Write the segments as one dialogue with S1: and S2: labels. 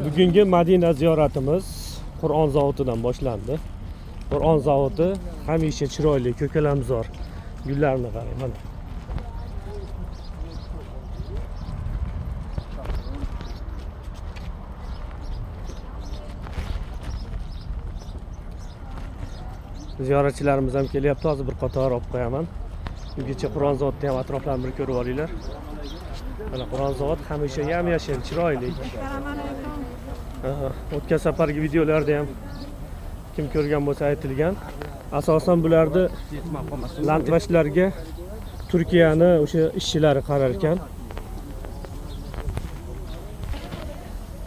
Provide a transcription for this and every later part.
S1: Bugungi Madina ziyoratimiz Qur'on zavodidan boshlandi. Qur'on zavodi hamisha chiroyli, ko'kalamzor. Gullarni qarang mana. Ziyoratchilarimiz ham kelyapti. Hozir bir qator olib qo'yaman. Ungacha Qur'on zavodni ham atroflarini bir ko'rib olinglar. Mana Qur'on zavod hamisha yam-yashil, chiroyli. O'tgan safargi videolarda ham kim ko'rgan bo'lsa aytilgan. Asosan bularni lantvashlarga Turkiyani o'sha ishchilari qarar ekan.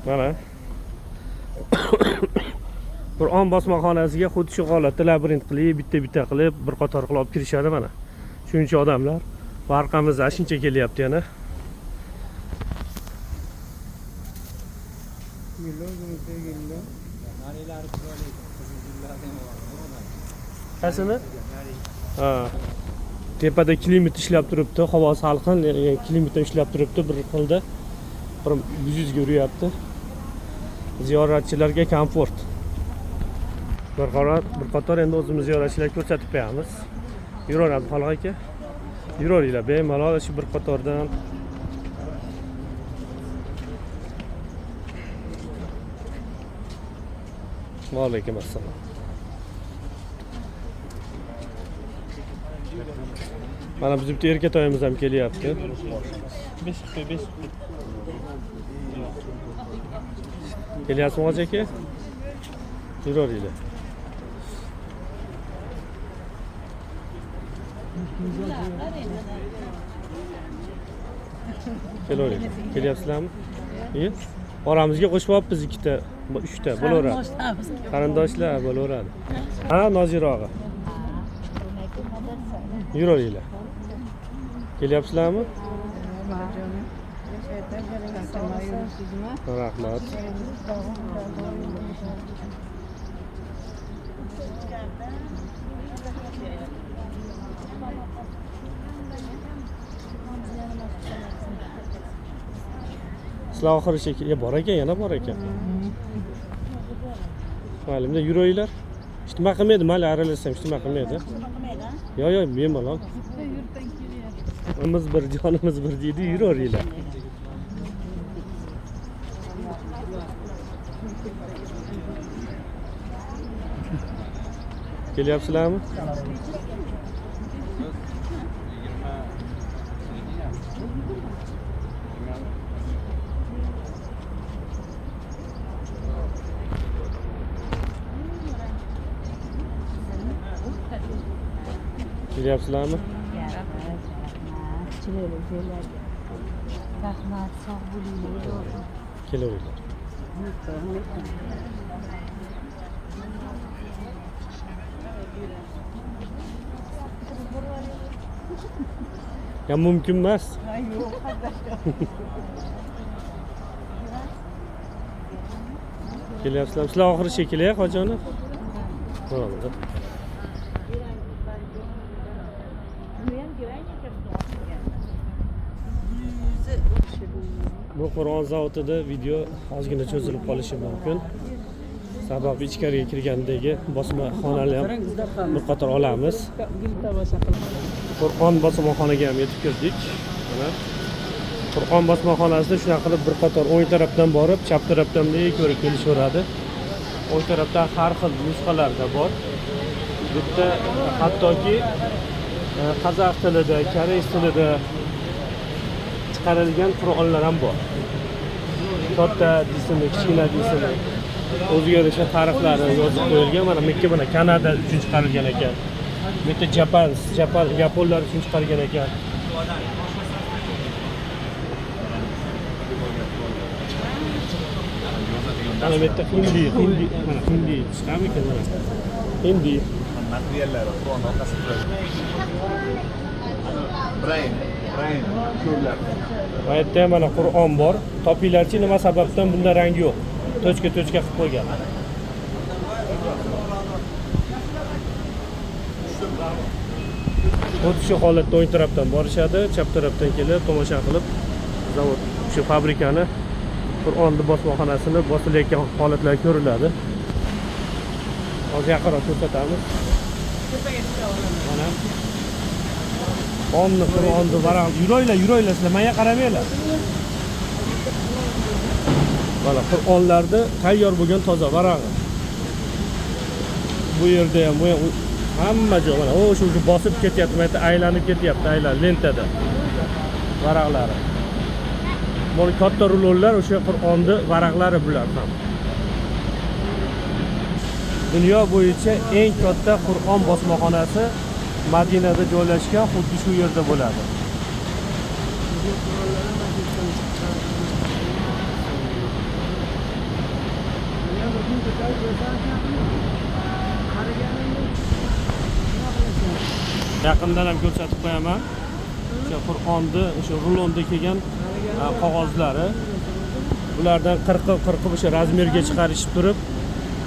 S1: Mana Qur'on bosmaxonasiga xuddi shu holatda labirint qilib, bitta-bitta qilib, bir qator qilib olib kirishadi mana. Shuncha odamlar va orqamizda shuncha kelyapti yana. Qaysini? Ha. Tepada klimat ishlab turibdi, havo salqin, klimatda ishlab turibdi bir xilda. Bir yuzga uryapti. Ziyoratchilarga komfort. Bir qator endi o'zimiz ziyoratchilarga ko'rsatib qo'yamiz. Yuraveradi Xoliq aka. Yuraveringlar bemalol shu bir qatordan. Va alaykum assalom. Mana bizim bitta erkatoyimiz ham kelyapti.
S2: 5
S1: Kelyapsizmi hoji aka? Yuraveringlar. Kelaveringlar. Kelyapsizlarmi? Iyi. Oramizga qo'shib olibmiz ikkita, uchta bo'laveradi. Qarindoshlar bo'laveradi. Ha, Nozira og'a. Yuraveringlar. Kelyapsizlarmi? Rahmat. Sizlar oxiri shekilli bor ekan, yana bor ekan. Mayli, bunda yuraveringlar. Hech nima qilmaydi, mayli aralashsam hech nima qilmaydi. Yo'q, yo'q, bemalol. Imiz bir, jonimiz bir deydi, yuraveringlar. Kelyapsizlarmi? Kelyapsizlarmi?
S3: Chiroyli joylarga. Rahmat, sog' bo'linglar.
S1: Kelaveringlar. Ya mumkin emas. Kelyapsizlarmi? Sizlar oxiri shekilli, hojoni? Bo'ldi. Bu Qur'on zavodida video ozgina cho'zilib qolishi mumkin. Sababi ichkariga kirgandagi bosmaxonalar ham bir qator olamiz. Qur'on bosmaxonaga ham yetib kirdik. Mana Qur'on bosmaxonasida shunaqa qilib bir qator o'ng tarafdan borib, chap tarafdan bunday ko'rib kelishaveradi. O'ng tarafda har xil nusxalarda bor. Bitta hattoki qozoq tilida, koreys tilida chiqarilgan Qur'onlar ham bor. Katta deysizmi, kichkina deysizmi, o'ziga yarasha tarixlari yozib qo'yilgan. Mana Mekka, mana Kanada uchun chiqarilgan ekan. Bu yerda Japon, yaponlar uchun chiqargan ekan. Mana bu yerda hindi, mana hindi chiqarmikan mana. Hindi
S4: materiallari Qur'on orqasida turadi. Brain ko'rlar.
S1: Bu yerda ham mana Qur'on bor. Topinglarchi, nima sababdan bunda rang yo'q? Tochka tochka qilib qo'ygan. Xuddi shu holatda o'ng tarafdan borishadi, chap tarafdan kelib tomosha qilib zavod, shu fabrikani Qur'onni bosmaxonasini bosilayotgan holatlar ko'riladi. Hozir yaqinroq ko'rsatamiz. Mana Qonni Qur'onni varaq yuringlar, yuringlar, sizlar menga qaramanglar. Mana Qur'onlarni tayyor bo'lgan toza varag'i. Bu yerda ham, bu ham hamma joy mana o'sha o'sha bosib ketyapti, mana yerda aylanib ketyapti, aylan lentada varaqlari. Mana katta rulonlar o'sha Qur'onni varaqlari bular ham. Dunyo bo'yicha eng katta Qur'on bosmaxonasi Madinada joylashgan, xuddi shu yerda bo'ladi. Yaqindan ham ko'rsatib qo'yaman. O'sha Qur'onni, o'sha rulonda kelgan qog'ozlari. Bulardan qirqib o'sha razmerga chiqarishib turib,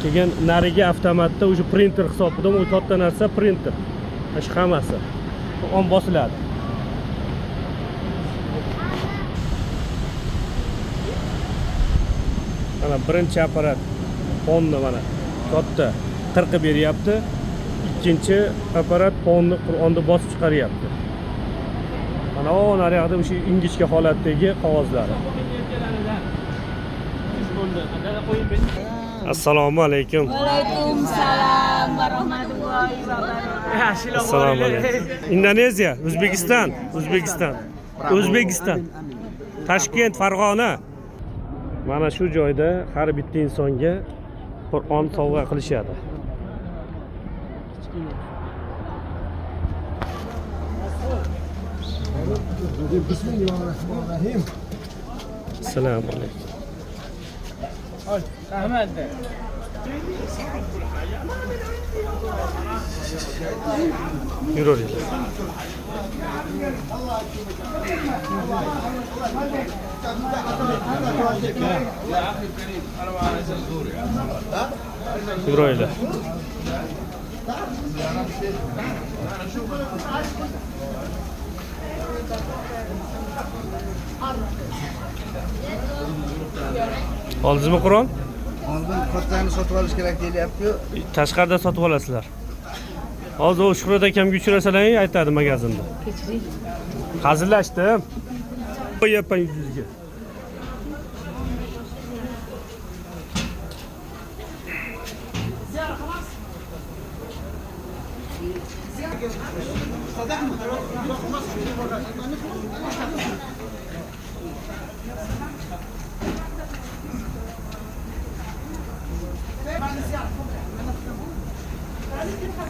S1: keyin narigi avtomatda o'sha printer hisobida u katta narsa printer. Shu hammasi Qur'on bosiladi. Mana birinchi apparat ponni mana katta qirqib beryapti. Ikkinchi apparat ponni Qur'onni bosib chiqaryapti. Mana o naryoqda o'sha ingichka holatdagi qog'ozlari. Assalomu alaykum.
S3: Waalaikumsalam warahmatullahi wabarakatuh.
S1: Assalomu alaykum. Indoneziya, O'zbekiston, O'zbekiston. O'zbekiston. Toshkent, Farg'ona. Mana shu joyda har bitta insonga Qur'on sovg'a qilishadi.
S5: Bismillahirrahmanirrahim.
S1: Assalomu alaykum.
S2: Rahmat.
S1: Yuraveringlar. Yuraveringlar. Oldingizmi Qur'on?
S5: Oldin kattani sotib olish kerak deyilyapti-ku.
S1: Tashqarida sotib olasizlar. Hozir u Shuhrat akamga uchrasalaring aytadi magazinda.
S3: Kechiring.
S1: Hazillashdim. Qo'yyapman yuzingizga.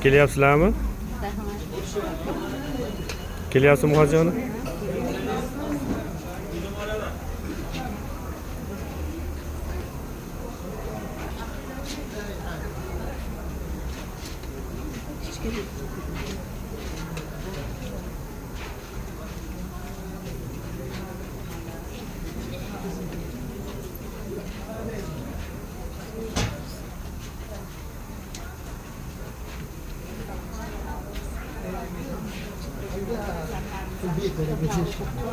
S1: Kelyapsizlarmi? Kelyapsizmi hojoni?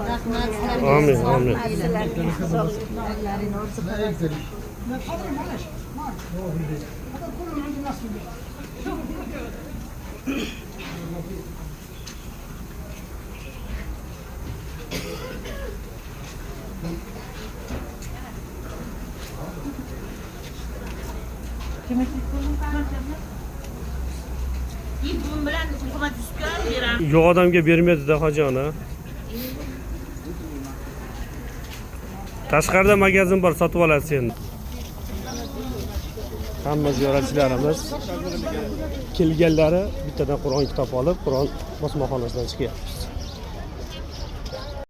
S3: Rahmat sizlarga.
S1: Amin, amin.
S3: Sizlarga orzu qilib.
S1: Yo'q odamga bermaydi-da hojoni. Tashqarida magazin bor, sotib olasiz endi. Hamma ziyoratchilarimiz kelganlari bittadan Qur'on kitob olib, Qur'on bosmaxonasidan chiqyapmiz.